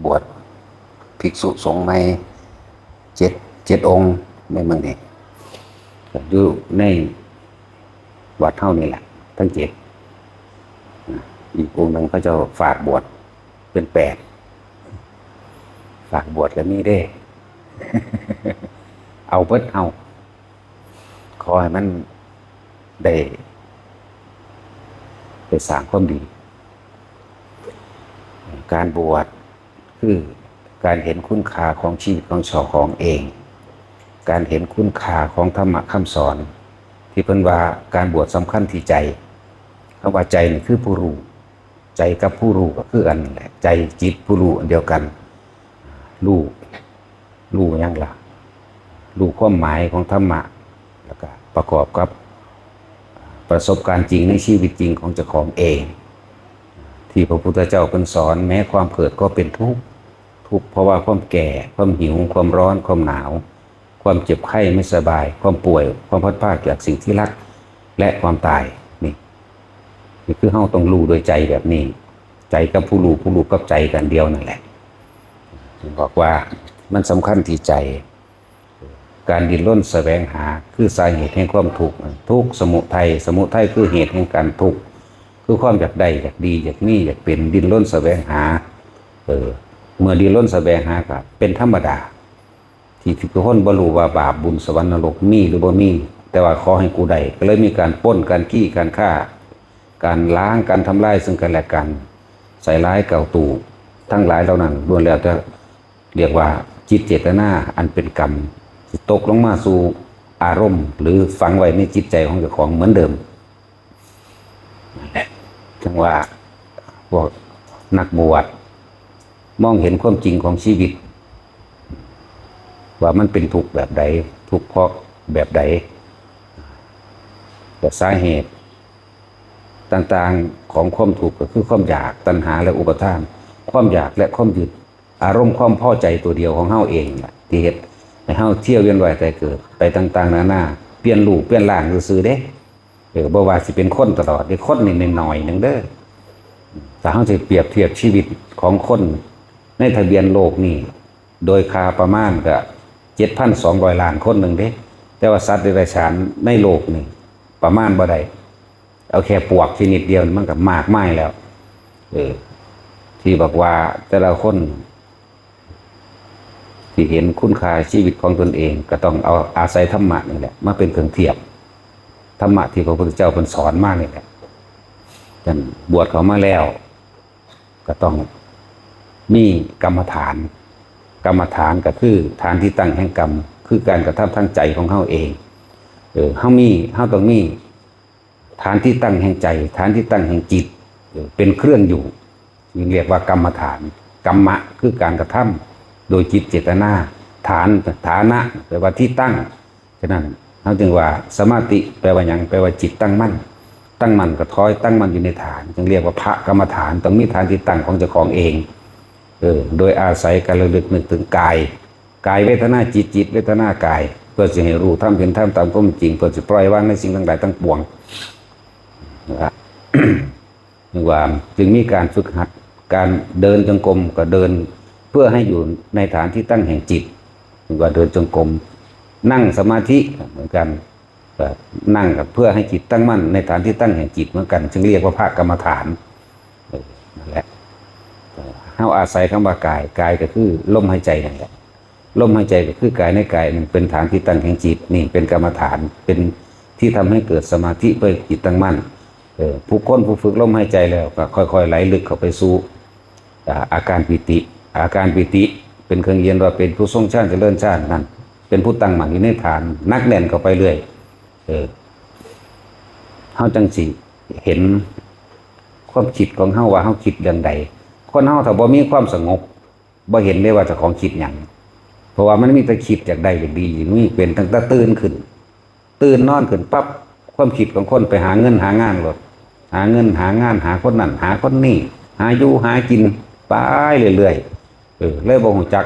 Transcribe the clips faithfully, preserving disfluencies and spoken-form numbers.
บวชภิกษุสงฆ์ใหม่เจ็ด เจ็ดองค์ในเมืองนี้ อยู่ในวัดเฮานี่แหละ ทั้งเจ็ด อีกองค์หนึ่งเขาเจ้าฝากบวชเป็นแปด ฝากบวชก็มีเด้ เอาเบิดเฮา ขอให้มันได้ ได้สร้างความดี การบวชคือการเห็นคุณค่าของชีวิตของเจ้าของเอง การเห็นคุณค่าของธรรมะคำสอน ที่เพิ่นว่าการบวชสำคัญที่ใจ คำว่าใจนี่คือผู้รู้ ใจกับผู้รู้ก็คืออันนั้นแหละ ใจจิตผู้รู้อันเดียวกัน รู้ รู้หยังล่ะ รู้ความหมายของธรรมะ แล้วก็ประกอบกับประสบการณ์จริงในชีวิตจริงของเจ้าของเอง ที่พระพุทธเจ้าเพิ่นสอน แม้ความเกิดก็เป็นทุกข์ ทุกข์เพราะว่าความแก่ ความหิว ความร้อน ความหนาว ความเจ็บไข้ไม่สบาย ความป่วย ความพลัดพรากจากสิ่งที่รัก และความตาย นี่ นี่คือเฮาต้องรู้โดยใจแบบนี้ ใจกับผู้รู้ ผู้รู้กับใจกันเดียวนั่นแหละ บอกว่ามันสำคัญที่ใจ การดิ้นรนแสวงหา คือสาเหตุแห่งความทุกข์ ทุกข์สมุทัย สมุทัยคือเหตุแห่งการทุกข์ คือความอยากได้ อยากดี อยากมี อยากเป็น ดิ้นรนแสวงหา เออ เมื่อดิ้นรนแสวงหาก็เป็นธรรมดา ที่ทุกคนบ่รู้ว่าบาปบุญสวรรค์นรกมีหรือบ่มี แต่ว่าขอให้กูได้ ก็เลยมีการปล้น การขี้ การฆ่า การล้าง การทำลายซึ่งกันและกัน ใส่ร้ายเก่าตู่ ทั้งหลายเหล่านั้นล้วนแล้วแต่เรียกว่าจิตเจตนาอันเป็นกรรม สิตกลงมาสู่อารมณ์ หรือฝังไว้ในจิตใจของเจ้าของเหมือนเดิม นั่นแหละ ถึงว่าพวกนักบวชมองเห็นความจริงของชีวิต ว่ามันเป็นทุกข์แบบใด ทุกข์เพราะแบบใด แต่สาเหตุต่างๆของความทุกข์ก็คือความอยาก ตัณหา และอุปาทาน ความอยากและความยึด อารมณ์ความพอใจตัวเดียวของเฮาเองล่ะ ที่เฮ็ดให้เฮาเที่ยวเวียนว่ายตายเกิดไปต่างๆนานา เปลี่ยนรูปเปลี่ยนร่างซื่อๆเด้ เออ บ่ว่าสิเป็นคนตลอดเด้ คนนี่น้อยๆหนึ่งเด้อ ถ้าเฮาสิเปรียบเทียบชีวิตของคนในทะเบียนโลกนี่ โดยค่าประมาณก็เจ็ดพันสองร้อยล้านคนหนึ่งเด้ แต่ว่าสัตว์เดรัจฉานในโลกนี่ประมาณบ่ได้ เอาแค่ปวกชนิดเดียวมันก็มากมายแล้ว เออ ที่บอกว่าแต่ละคนที่เห็นคุณค่าชีวิตของตนเอง ก็ต้องเอาอาศัยธรรมะนี่แหละมาเป็นเครื่องเทียบ ธรรมะที่พระพุทธเจ้าเพิ่นสอนมานี่แหละ ท่านบวชเข้ามาแล้ว ก็ต้องมีกรรมฐาน กรรมฐานก็คือฐานที่ตั้งแห่งกรรม คือการกระทำทางใจของเฮาเอง เออ เฮามี เฮาต้องมีฐานที่ตั้งแห่งใจ ฐานที่ตั้งแห่งจิต เออ เป็นเครื่องอยู่ จึงเรียกว่ากรรมฐาน กรรมะคือการกระทำโดยจิตเจตนา ฐาน ฐานะ แปลว่าที่ตั้ง ฉะนั้นเฮาจึงว่าสมาธิแปลว่าหยัง แปลว่าจิตตั้งมั่น ตั้งมั่นก็ถอยตั้งมั่นอยู่ในฐาน จึงเรียกว่าพระกรรมฐาน ต้องมีฐานที่ตั้งของเจ้าของเอง เออ โดยอาศัยการระลึกนึกถึงกาย กายเวทนาจิต จิตเวทนากาย เพื่อสิให้รู้ธรรมเห็นธรรมตามความจริง เพื่อสิปล่อยวางในสิ่งทั้งหลายทั้งปวงนะครับ เรียกว่าจึงมีการฝึกหัด การเดินจงกรมก็เดินเพื่อให้อยู่ในฐานที่ตั้งแห่งจิต เรียกว่าเดินจงกรม นั่งสมาธิเหมือนกัน ก็นั่งก็เพื่อให้จิตตั้งมั่นในฐานที่ตั้งแห่งจิตเหมือนกัน จึงเรียกว่าพระกรรมฐาน เออ นั่นแหละ เออ เฮาอาศัยคำว่ากาย กายก็คือลมหายใจนั่นแหละ ลมหายใจก็คือกายในกาย มันเป็นฐานที่ตั้งแห่งจิต นี่เป็นกรรมฐาน เป็นที่ทำให้เกิดสมาธิเพื่อจิตตั้งมั่น เออ ผู้คนผู้ฝึกลมหายใจแล้วก็ค่อยๆไหลลึกเข้าไปสู่ อ่า อาการปีติ อาการปีติเป็นเครื่องยืนว่าเป็นผู้ทรงฌานเจริญฌานนั่น เป็นผู้ตั้งมั่นอยู่ในฐาน หนักแน่นเข้าไปเรื่อย เออ เฮาจังสิเห็นความคิดของเฮาว่าเฮาคิดเรื่องใด คนเฮาถ้าบ่มีความสงบ บ่เห็นได้ว่าเจ้าของคิดหยัง เพราะว่ามันมีแต่คิดอยากได้อยากดี อยากมีเป็นตั้งแต่ตื่นขึ้น ตื่นนอนขึ้นปั๊บ ความคิดของคนไปหาเงินหางานโลด หาเงินหางาน หาคนนั่นหาคนนี่ หาอยู่หากินไปเรื่อยๆ เออ เลยบ่ฮู้จัก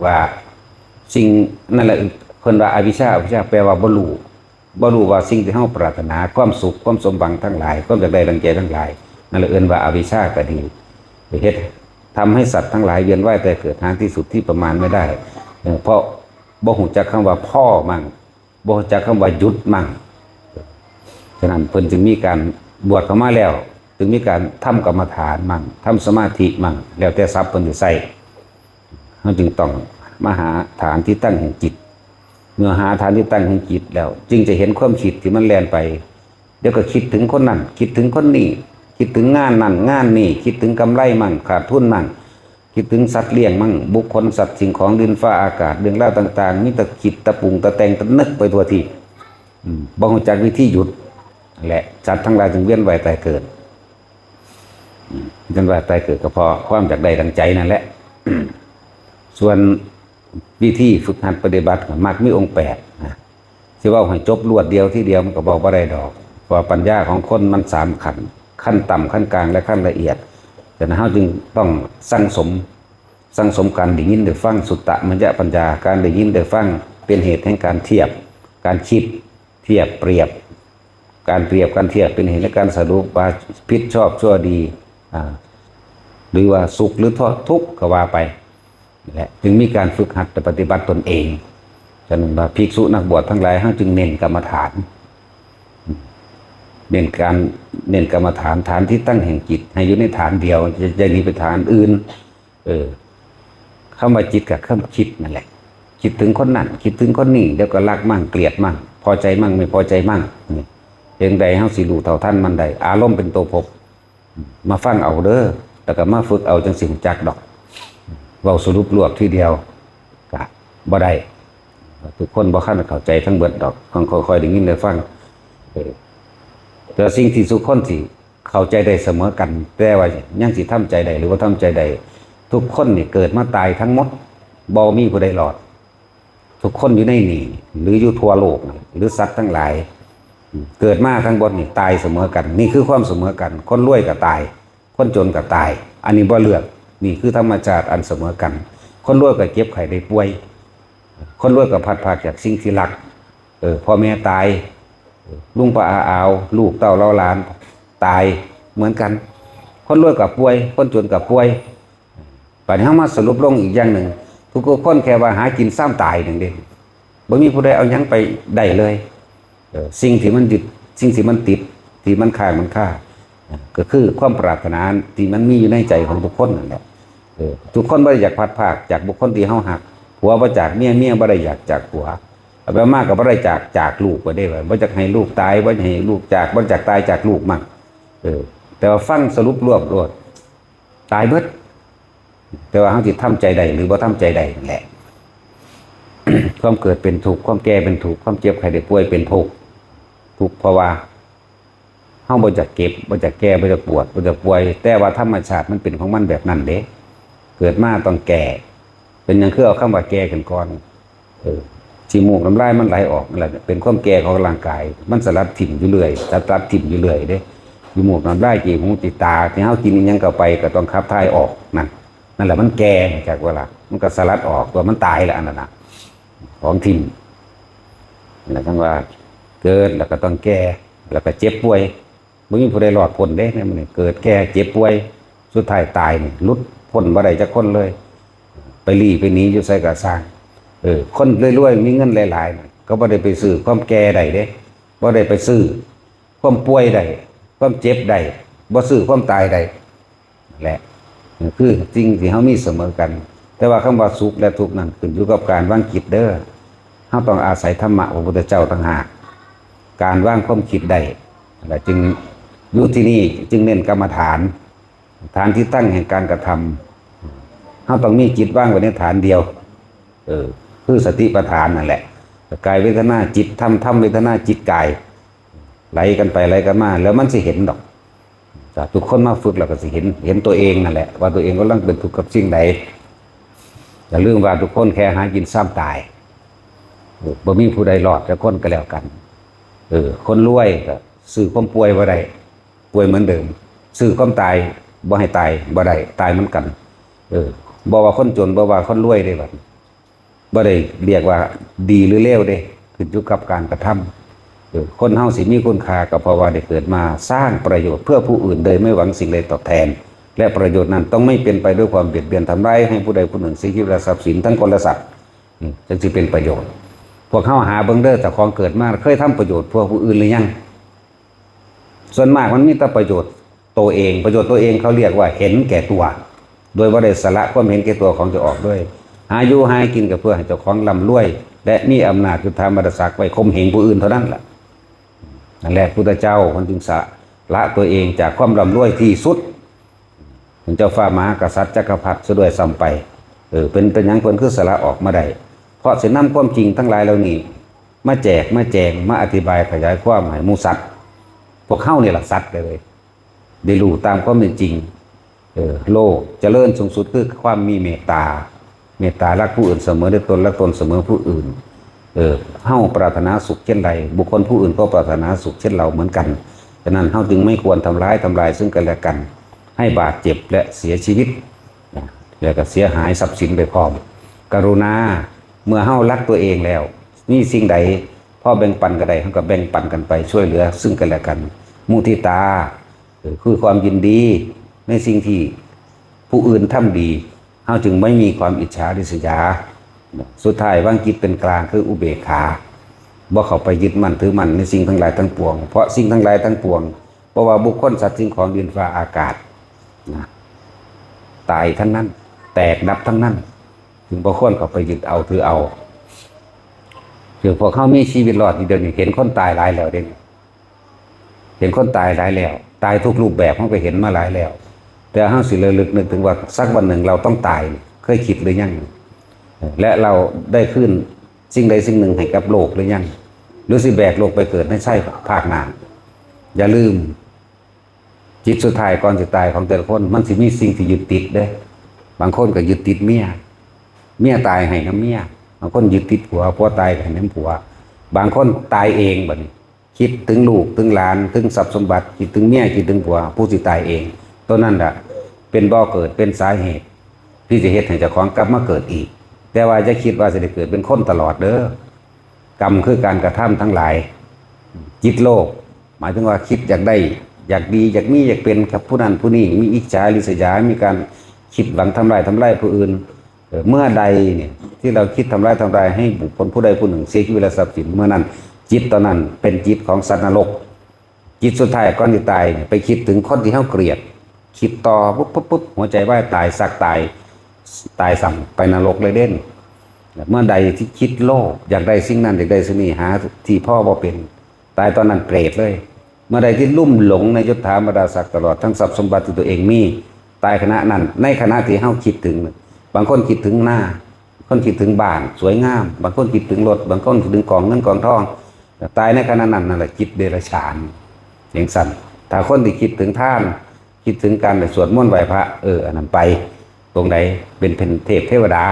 ว่าสิ่งนั่นแหละ เพิ่นว่าอวิชชา อวิชชาแปลว่าบ่รู้ บ่รู้ว่าสิ่งที่เฮาปรารถนา ความสุข ความสมหวังทั้งหลาย ความอยากได้ดังใจทั้งหลาย นั่นแหละเอิ้นว่าอวิชชาก็ดี ไปเฮ็ด ทำให้สัตว์ทั้งหลายเวียนว่ายตายเกิดหาที่สุดที่ประมาณไม่ได้ เออ เพราะบ่ฮู้จักคำว่าพอมั่ง บ่ฮู้จักคำว่าหยุดมั่ง ฉะนั้นเพิ่นจึงมีการบวชเข้ามาแล้ว จึงมีการทำกรรมฐานมั่ง ทำสมาธิมั่ง แล้วแต่ศัพท์เพิ่นสิใช้ เฮาจึงต้องมาหาฐานที่ตั้งแห่งจิต เมื่อหาฐานที่ตั้งแห่งจิตแล้ว จึงจะเห็นความคิดที่มันแล่นไป เดี๋ยวก็คิดถึงคนนั้น คิดถึงคนนี้ คิดถึงงานนั้นงานนี้ คิดถึงกำไรมั่ง ขาดทุนมั่ง คิดถึงสัตว์เลี้ยงมั่ง บุคคล สัตว์ สิ่งของ ดินฟ้าอากาศ เรื่องราวต่างๆ มีแต่คิดแต่ปรุงแต่แต่งแต่นึกไปทั่วทีบ อืม บ่ฮู้จักวิธีหยุด และสัตว์ทั้งหลายจึงเวียนว่ายตายเกิด อืม เวียนว่ายตายเกิดก็เพราะความอยากได้ดังใจนั่นแหละ ส่วนวิธีฝึกหัดปฏิบัติก็มักมีองค์แปดนะ สิเว้าให้จบรวดเดียวทีเดียวมันก็เว้าบ่ได้ดอก เพราะว่าปัญญาของคนมันสามขั้น ขั้นต่ำ ขั้นกลาง และขั้นละเอียด ฉะนั้นเฮาจึงต้องสั่งสม สั่งสมการได้ยินได้ฟัง สุตตะมยปัญญา การได้ยินได้ฟังเป็นเหตุแห่งการเทียบ การคิด เทียบเปรียบ การเปรียบการเทียบเป็นเหตุแห่งการสรุปว่าผิดชอบชั่วดี อ่า หรือว่าสุขหรือทุกข์ก็ว่าไป และจึงมีการฝึกหัดปฏิบัติตนเอง ฉะนั้นว่าภิกษุนักบวชทั้งหลาย เฮาจึงเน้นกรรมฐาน เน้นการ เน้นกรรมฐาน ฐานที่ตั้งแห่งจิต ให้อยู่ในฐานเดียว อย่า อย่าหนีไปฐานอื่น เออ คำว่าจิตกับคำคิดนั่นแหละ คิดถึงคนนั้น คิดถึงคนนี้ เดี๋ยวก็รักมั่ง เกลียดมั่ง พอใจมั่ง ไม่พอใจมั่ง นี่ เพียงใดเฮาสิรู้เท่าทันมันได้ อารมณ์เป็นตัวภพ มาฟังเอาเด้อ แล้วก็มาฝึกเอา จังสิรู้จักดอก เว้าสรุปรวบทีเดียวก็บ่ได้ ทุกคนบ่คันเข้าใจทั้งเบิดดอก ต้องค่อยๆได้ยินได้ฟัง เออ แต่สิ่งที่ทุกคนสิเข้าใจได้เสมอกัน แต่ว่ายังสิทำใจได้หรือบ่ทำใจได้ ทุกคนนี่เกิดมาตายทั้งหมด บ่มีผู้ใดรอด ทุกคนอยู่ในนี่ หรืออยู่ทั่วโลกนี่ หรือสัตว์ทั้งหลาย เกิดมาทั้งหมดนี่ตายเสมอกัน นี่คือความเสมอกัน คนรวยก็ตาย คนจนก็ตาย อันนี้บ่เลือก นี่คือธรรมชาติอันเสมอกัน คนรวยก็เจ็บไข้ได้ป่วย คนรวยก็พลัดพรากจากสิ่งที่รัก เออ พ่อแม่ตาย เออ ลุงป้าอาอาว ลูกเต้าเหล่าหลาน ตายเหมือนกัน คนรวยก็ป่วย คนจนก็ป่วย บัดนี้เฮามาสรุปลงอีกอย่างหนึ่ง ทุกคนแค่ว่าหากินซ้ำตายหนึ่งเด้ บ่มีผู้ใดเอาหยังไปได้เลย เออ สิ่งที่มันยึด สิ่งที่มันติด ที่มันค้างมันคา ก็คือความปรารถนาที่มันมีอยู่ในใจของทุกคนนั่นแหละ เออ ทุกคนบ่ได้อยากพลัดพรากจากบุคคลที่เฮาฮัก ผัวบ่จากเมีย เมียบ่ได้อยากจากผัว เอาไปมาก็บ่ได้จาก จากลูกบ่ได้ว่า บ่อยากให้ลูกตาย บ่อยากให้ลูกจาก บ่อยากตายจากลูกมั่ง เออ แต่ว่าฟังสรุปรวบโลด ตายเบิด แต่ว่าเฮาสิทำใจได้หรือบ่ทำใจได้นั่นแหละ ความเกิดเป็นทุกข์ ความแก่เป็นทุกข์ ความเจ็บไข้ได้ป่วยเป็นทุกข์ ทุกข์เพราะว่าเฮาบ่อยากเจ็บ บ่อยากแก่ บ่อยากปวด บ่อยากป่วย แต่ว่าธรรมชาติมันเป็นของมันแบบนั้นเด้ เกิดมาต้องแก่ เป็นหยังคือเอาคำว่าแก่ขึ้นก่อน เออ ขี้มูกน้ำลายมันไหลออกนั่นแหละ เป็นความแก่ของร่างกาย มันสลัดถิ่มอยู่เรื่อย สลัดถิ่มอยู่เรื่อยเด้ ขี้มูกน้ำลาย ขี้หู ขี้ตา ที่เฮากินอิหยังเข้าไปก็ต้องขับถ่ายออก นั่น นั่นแหละมันแก่ จากเวลา มันก็สลัดออก ตัวมันตายแล้วอันนั้นน่ะ ของถิ่ม นั่นแหละจั่งว่า เกิดแล้วก็ต้องแก่ แล้วก็เจ็บป่วย บ่มีผู้ใดรอดพ้นเด้ ในมื้อนี้ เกิดแก่เจ็บป่วย สุดท้ายตายนี่ หลุดพ้นบ่ได้จักคนเลย ไปลี้ไปหนีอยู่ไสก็ซ่าง เออ คนรวยๆ มีเงินหลายๆ น่ะ ก็บ่ได้ไปซื้อความแก่ได้เด้ บ่ได้ไปซื้อความป่วยได้ ความเจ็บได้ บ่ซื้อความตายได้ นั่นแหละ คือสิ่งที่เฮามีเสมอกัน แต่ว่าคำว่าสุขและทุกข์นั้นขึ้นอยู่กับการวางจิตเด้อ เฮาต้องอาศัยธรรมะพระพุทธเจ้าต่างหาก การวางความคิดได้ และจึงอยู่ที่นี่จึงเน้นกรรมฐาน ฐานที่ตั้งแห่งการกระทำ เฮาต้องมีจิตวางไว้ในฐานเดียว เออ คือสติปัฏฐานนั่นแหละ กายเวทนาจิตธรรม ธรรมเวทนาจิตกาย ไหลกันไปไหลกันมา แล้วมันสิเห็นดอก ถ้าทุกคนมาฝึกแล้วก็สิเห็น เห็นตัวเองนั่นแหละ ว่าตัวเองกำลังเป็นทุกข์กับสิ่งใด อย่าลืมว่าทุกคนแค่หากินซ้ำตาย เออ บ่มีผู้ใดรอดจักคนก็แล้วกัน เออ คนรวยก็ซื้อความป่วยบ่ได้ ป่วยเหมือนเดิม ซื้อความตายบ่ให้ตายบ่ได้ ตายเหมือนกัน เออ บ่ว่าคนจน บ่ว่าคนรวยเด้บัด บ่ได้เรียกว่าดีหรือเลวเด้ ขึ้นอยู่กับการกระทำ เออ คนเฮาสิมีคุณค่าก็เพราะว่าได้เกิดมาสร้างประโยชน์เพื่อผู้อื่นโดยไม่หวังสิ่งใดตอบแทน และประโยชน์นั้นต้องไม่เป็นไปด้วยความเบียดเบียนทำร้ายให้ผู้ใดผู้หนึ่งเสียชีวิตและทรัพย์สินทั้งคนและสัตว์ อืม จึงสิเป็นประโยชน์ พวกเฮาหาเบิ่งเด้อ เจ้าของเกิดมาเคยทำประโยชน์เพื่อผู้อื่นหรือยัง ส่วนมากมันมีแต่ประโยชน์ตัวเอง ประโยชน์ตัวเองเขาเรียกว่าเห็นแก่ตัว โดยบ่ได้สละความเห็นแก่ตัวของเจ้าออกด้วย หาอยู่หากินก็เพื่อให้เจ้าของร่ำรวย และมีอำนาจยศถาบรรดาศักดิ์ไว้ข่มเหงผู้อื่นเท่านั้นล่ะ นั่นแหละพุทธเจ้าเพิ่นจึงสละตัวเองจากความร่ำรวยที่สุด เป็นเจ้าฟ้ามหากษัตริย์จักรพรรดิซะด้วยซ้ำไป เออ เป็น เป็นหยังเพิ่นคือสละออกมาได้ เพราะสินำความจริงทั้งหลายเหล่านี้ มาแจก มาแจง มาอธิบายขยายความให้หมู่สัตว์ พวกเฮานี่ล่ะสัตว์เลย ได้รู้ตามความเป็นจริง เออ โลกเจริญสูงสุดคือความมีเมตตา เมตตารักผู้อื่นเสมอด้วยตน รักตนเสมอผู้อื่น เออ เฮาปรารถนาสุขเช่นใด บุคคลผู้อื่นก็ปรารถนาสุขเช่นเราเหมือนกัน ฉะนั้นเฮาจึงไม่ควรทำร้ายทำลายซึ่งกันและกัน ให้บาดเจ็บและเสียชีวิต นะ แล้วก็เสียหายทรัพย์สินไปพร้อม กรุณา เมื่อเฮารักตัวเองแล้ว มีสิ่งใดพอแบ่งปันก็ได้ เฮาก็แบ่งปันกันไปช่วยเหลือซึ่งกันและกัน มุทิตา เออ คือความยินดีในสิ่งที่ผู้อื่นทำดี เฮาจึงไม่มีความอิจฉาริษยา สุดท้ายวางจิตเป็นกลางคืออุเบกขา บ่เข้าไปยึดมั่นถือมั่นในสิ่งทั้งหลายทั้งปวง เพราะสิ่งทั้งหลายทั้งปวง เพราะว่าบุคคลสัตว์สิ่งของดินฟ้าอากาศ นะ ตายทั้งนั้น แตกดับทั้งนั้น จึงบ่ควรเข้าไปยึดเอาถือเอา คือพวกเฮามีชีวิตรอดอยู่เดี๋ยวนี้ เห็นคนตายหลายแล้วเด้ เห็นคนตายหลายแล้ว ตายทุกรูปแบบเฮาก็เห็นมาหลายแล้ว แต่เฮาสิระลึกนึกถึงว่าสักวันหนึ่งเราต้องตาย เคยคิดหรือยัง และเราได้คืนสิ่งใดสิ่งหนึ่งให้กับโลกหรือยัง หรือสิแบกโลกไปเกิดในไส้ภาคหน้า อย่าลืม จิตสุดท้ายก่อนสิตายของแต่ละคน มันสิมีสิ่งที่ยึดติดเด้ บางคนก็ยึดติดเมีย เมียตายให้นำเมีย บางคนยึดติดผัว ผัวตายให้นำผัว บางคนตายเองบัดนี้ คิดถึงลูกถึงหลานถึงทรัพย์สมบัติ คิดถึงเมีย คิดถึงผัว ผู้สิตายเอง ตัวนั้นล่ะ เป็นบ่อเกิด เป็นสาเหตุ ที่จะเฮ็ดให้เจ้าของกลับมาเกิดอีก แต่ว่าอย่าคิดว่าสิได้เกิดเป็นคนตลอดเด้อ กรรมคือการกระทำทั้งหลาย จิตโลภ หมายถึงว่าคิดอยากได้ อยากดี อยากมี อยากเป็นกับผู้นั้นผู้นี้ มีอิจฉาริษยา มีการคิดหวังทำลาย ทำลายผู้อื่น เอ่อ เมื่อใดเนี่ยที่เราคิดทำร้ายทำลายให้บุคคลผู้ใดผู้หนึ่งเสียชีวิตและทรัพย์สิน เมื่อนั้นจิตตอนนั้นเป็นจิตของสัตว์นรก จิตสุดท้ายก่อนที่ตายเนี่ยไปคิดถึงคนที่เฮาเกลียด คิดต่อปุ๊บปุ๊บปุ๊บ หัวใจวายตาย สักตาย ตายซ้ำไปนรกเลยเด้น เมื่อใดที่คิดโลภ อยากได้สิ่งนั้น อยากได้สิ่งนี้ หาที่พอบ่เป็น ตายตอนนั้นเปรตเลย เมื่อใดที่ลุ่มหลงในยศถาบรรดาศักดิ์ตลอดทั้งทรัพย์สมบัติที่ตัวเองมี ตายขณะนั้น ในขณะที่เฮาคิดถึง บางคนคิดถึงนา บางคนคิดถึงบ้านสวยงาม บางคนคิดถึงรถ บางคนคิดถึงกองเงินกองทอง ตายในขณะนั้นนั่นแหละจิตเดรัจฉาน จั่งซั้น ถ้าคนที่คิดถึงทาน คิดถึงการไปสวดมนต์ไหว้พระ เออ อันนั้นไป ตรงใดเป็น เป็นเทพเทวดา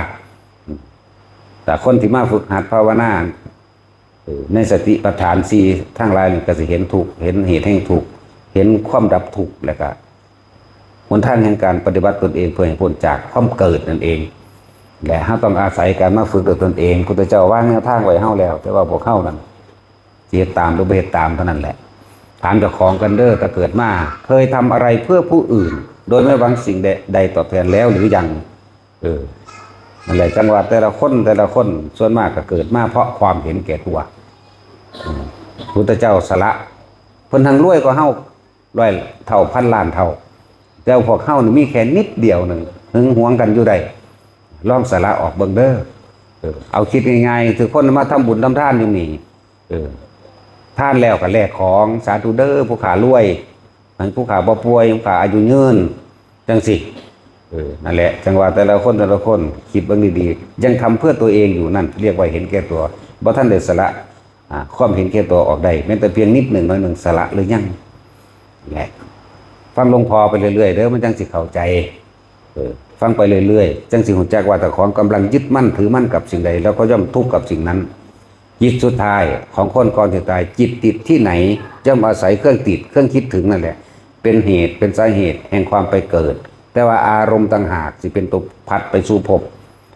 แต่คนที่มาฝึกหัดภาวนา เออ ในสติปัฏฐานสี่ทั้งหลายนี่ก็สิเห็นทุกข์ เห็นเหตุแห่งทุกข์ เห็นความดับทุกข์ แล้วก็หนทางแห่งการปฏิบัติตนเองเพื่อให้พ้นจากความเกิดนั่นเอง และเฮาต้องอาศัยการมาฝึกด้วยตนเอง พุทธเจ้าวางแนวทางไว้เฮาแล้ว แต่ว่าพวกเฮานั้นสิเฮ็ดตามหรือบ่เฮ็ดตามเท่านั้นแหละ ถามเจ้าของกันเด้อ ถ้าเกิดมา เคยทำอะไรเพื่อผู้อื่น โดยไม่หวังสิ่งใดตอบแทนแล้วหรือยัง เออ นั่นแหละ จังหวะแต่ละคน แต่ละคน ส่วนมากก็เกิดมาเพราะความเห็นแก่ตัว อืม พุทธเจ้าสละ เพิ่นทั้งรวยกว่าเฮาร้อยเท่า พันล้านเท่า แต่พวกเฮานี่มีแค่นิดเดียวหนึ่ง หึงหวงกันอยู่ได้ ลองสละออกเบิ่งเด้อ เออ เอาคิดง่ายๆ คือคนมาทำบุญทำทานอยู่นี่ เออ ทานแล้วก็แลกของ สาธุเด้อ ผู้ข้ารวย ให้ผู้ข้าบ่ป่วย ผู้ข้าอายุยืน จั่งซี้ เออ นั่นแหละ จังว่าแต่ละคน แต่ละคน คิดเบิ่งดีๆ ยังทำเพื่อตัวเองอยู่นั่น เรียกว่าเห็นแก่ตัว บ่ทันได้สละ อ่า ความเห็นแก่ตัวออกได้ แม้แต่เพียงนิดหนึ่งน้อยหนึ่ง สละหรือยัง แหละ ฟังหลวงพ่อไปเรื่อยๆ เด้อ มันจั่งสิเข้าใจ เออ ฟังไปเรื่อยๆ จั่งสิรู้จักว่าเจ้าของกำลังยึดมั่นถือมั่นกับสิ่งใด แล้วก็ย่อมทุกข์กับสิ่งนั้น จิตสุดท้ายของคนก่อนสิตาย จิตติดที่ไหน ย่อมอาศัยเครื่องติด เครื่องคิดถึงนั่นแหละ เป็นเหตุ เป็นสาเหตุแห่งความไปเกิด แต่ว่าอารมณ์ต่างหากสิเป็นตัวพัดไปสู่ภพ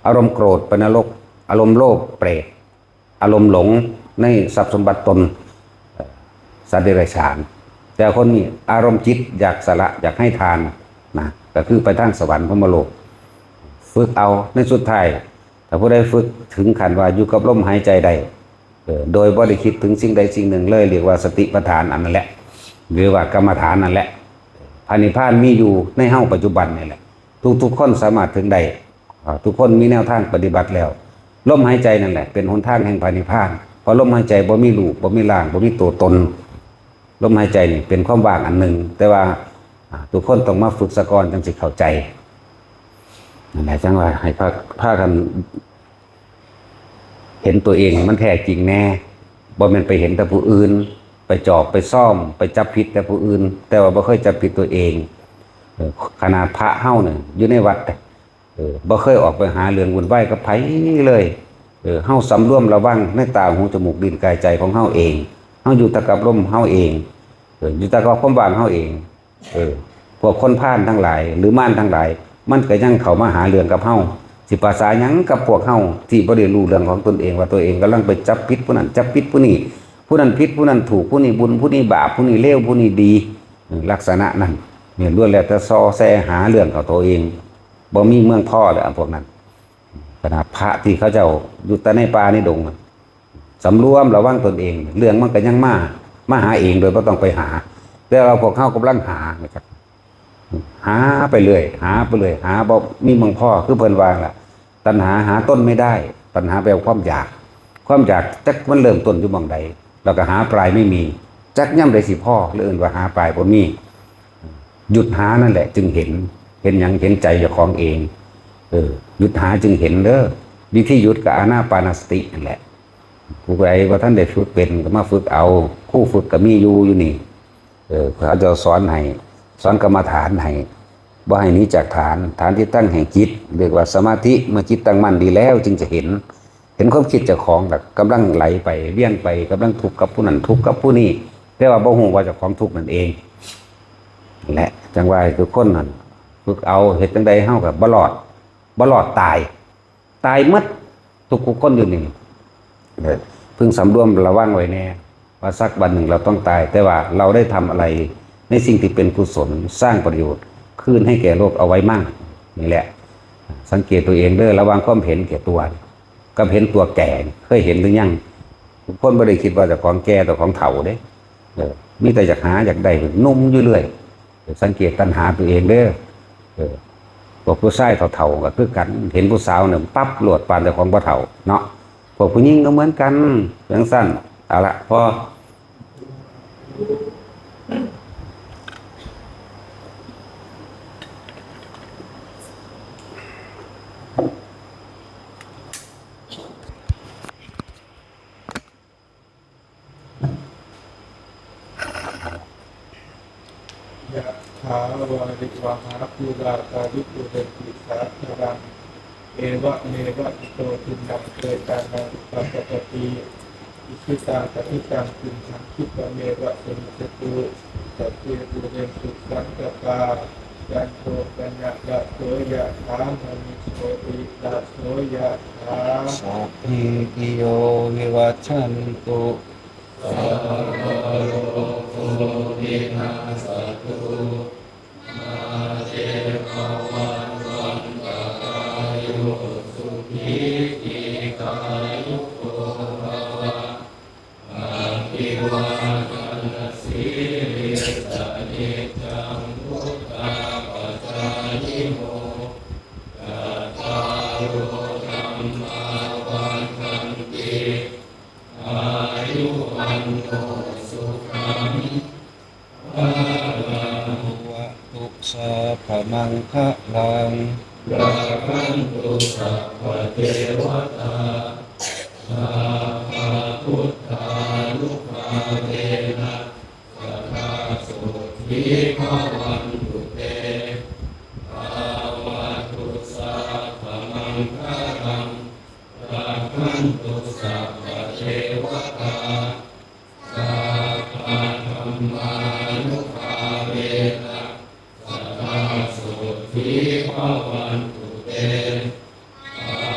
อารมณ์โกรธไปนรก อารมณ์โลภเปรต อารมณ์หลงในทรัพย์สมบัติตน เอ่อ สัตว์เดรัจฉาน แต่คนนี้อารมณ์จิตอยากสละ อยากให้ทาน นะ ก็คือไปทางสวรรค์พรหมโลก ฝึกเอาในสุดท้าย ถ้าผู้ใดฝึกถึงขั้นว่าอยู่กับลมหายใจได้ เออ โดยบ่ได้คิดถึงสิ่งใดสิ่งหนึ่งเลย เรียกว่าสติปัฏฐานอันนั้นแหละ หรือว่ากรรมฐานนั่นแหละ พระนิพพานมีอยู่ในเฮาปัจจุบันนี่แหละ ทุกๆคนสามารถถึงได้ อ่า ทุกคนมีแนวทางปฏิบัติแล้ว ลมหายใจนั่นแหละเป็นหนทางแห่งพระนิพพาน เพราะลมหายใจบ่มีรูป บ่มีร่าง บ่มีตัวตน ลมหายใจนี่เป็นความว่างอันหนึ่ง แต่ว่า อ่า ทุกคนต้องมาฝึกซะก่อนจั่งสิเข้าใจ นั่นแหละ จั่งว่าให้พา พากัน เห็นตัวเองให้มันแท้จริงแน่ บ่แม่นไปเห็นแต่ผู้อื่น ไปจอบไปซ่อม ไปจับผิดแต่ผู้อื่น แต่ว่าบ่เคยจับผิดตัวเอง เออ ขนาดพระเฮาเนี่ยอยู่ในวัด เออ บ่เคยออกไปหาเรื่องวุ่นวายกับไผเลย เออ เฮาสำรวมระวังในตาหูจมูกลิ้นกายใจของเฮาเอง เฮาอยู่แต่กับลมเฮาเอง เออ อยู่แต่กับความว่างเฮาเอง เออ พวกคนพาลทั้งหลาย หรือมารทั้งหลาย มันก็ยังเข้ามาหาเรื่องกับเฮา สิภาษาหยังกับพวกเฮาที่บ่ได้รู้เรื่องของตนเอง ว่าตัวเองกำลังไปจับผิดผู้นั้น จับผิดผู้นี้ ผู้นั้นผิด ผู้นั้นถูก ผู้นี้บุญ ผู้นี้บาป ผู้นี้เลว ผู้นี้ดี เออ ลักษณะนั้น เนี่ยล้วนแล้วแต่ซอแซหาเรื่องเขาตัวเอง บ่มีเมืองพอเลย พวกนั้น ขนาดพระที่เขาเจ้าอยู่แต่ในป่าในดงน่ะ สำรวมระวังตนเอง เรื่องมันก็ยังมา มาหาเองโดยบ่ต้องไปหา แต่ว่าพวกเขากำลังหานะครับ หาไปเรื่อย หาไปเรื่อย หาบ่มีเมืองพอ คือเพิ่นว่าล่ะ ตัณหาหาต้นไม่ได้ ตัณหาแปลว่าความอยาก ความอยากจักมันเริ่มต้นอยู่หม่องใด แล้วก็หาปลายไม่มี จักย่ำใดสิพอ เลยเอิ้นว่าหาปลายบ่มี หยุดหานั่นแหละจึงเห็น เห็นหยัง เห็นใจเจ้าของเอง เออ หยุดหาจึงเห็นเด้อ วิธีหยุดก็อานาปานสตินั่นแหละ ผู้ใดบ่ทันได้ฝึกเป็นก็มาฝึกเอา ครูฝึกก็มีอยู่ อยู่นี่ เออ เขาเจ้าสอนให้ สอนกรรมฐานให้ บ่ให้หนีจากฐาน ฐานที่ตั้งแห่งจิต เรียกว่าสมาธิ เมื่อจิตตั้งมั่นดีแล้วจึงจะเห็น เห็นความคิดเจ้าของน่ะกำลังไหลไป เวียนไป กำลังทุกข์กับผู้นั้น ทุกข์กับผู้นี้ แต่ว่าบ่ฮู้ว่าเจ้าของทุกข์นั่นเอง และจั่งว่าให้ทุกคนนั่นฝึกเอา เฮ็ดจั่งใดเฮาก็บ่รอด บ่รอดตาย ตายหมด ทุกๆคนอยู่นี่ เออ พึงสำรวมระวังไว้แน่ ว่าสักวันหนึ่งเราต้องตาย แต่ว่าเราได้ทำอะไรในสิ่งที่เป็นกุศล สร้างประโยชน์คืนให้แก่โลกเอาไว้มั่ง นี่แหละ สังเกตตัวเองเด้อ ระวังความเห็นแก่ตัว กับเห็นตัวแก่ เคยเห็นหรือยัง ทุกคนบ่ได้คิดว่าเจ้าของแก่ เจ้าของเฒ่าเด้ เออ มีแต่อยากหาอยากได้ หนุ่มอยู่เรื่อย สังเกตตัณหาตัวเองเด้อ เออ พวกผู้ชายเฒ่าๆก็คือกัน เห็นผู้สาวเนี่ยปั๊บโลด ปานเจ้าของบ่เฒ่าเนาะ พวกผู้หญิงก็เหมือนกัน จั่งซั้น เอาละ พอ ยะถาวาริวหาปูราปาริปูเรนติสาคารัง เอวะเมวะอิโตทินนังเปตานังอุปาปะปะติ อิชิตังปะทิตังตุมหังคิปะเมวะสมิจจตุ สัพเพปูเรนตุสังกปา จันโทปะนะระโสยะถามะนิโชติระโสยะถา สัพพีติโยวิวัชชันตุ สัพพะโรโควินัสสะตุ มาเตภวัตวันตรายโย สุขีทีฆายุโกภะวะ อภิวาทะนะสีลิสสะ นิจจังวุฑฒาปะจายิโน จัตตาโรธัมมาวัฑฒันติ อายุวัณโณ สุขัง พะลัง ภะวะตุ สัพพะมังคะลัง รักขันตุ สัพพะเทวะตา สัพพะพุทธานุภาเวนะ สะดาโสตถี ภะวันตุเต ภะวะตุ สัพพะมังคะลัง รักขันตุ สัพพะเทวะตา สัพพะธัมมานุภาเวนะ สะดาโสตถี ภะวันตุเต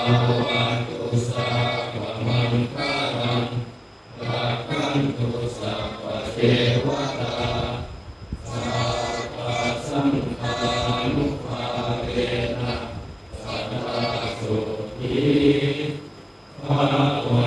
ภะวะตุ สัพพะมังคะลัง รักขันตุ สัพพะเทวะตา สัพพะสังฆานุ สุขี พระมหา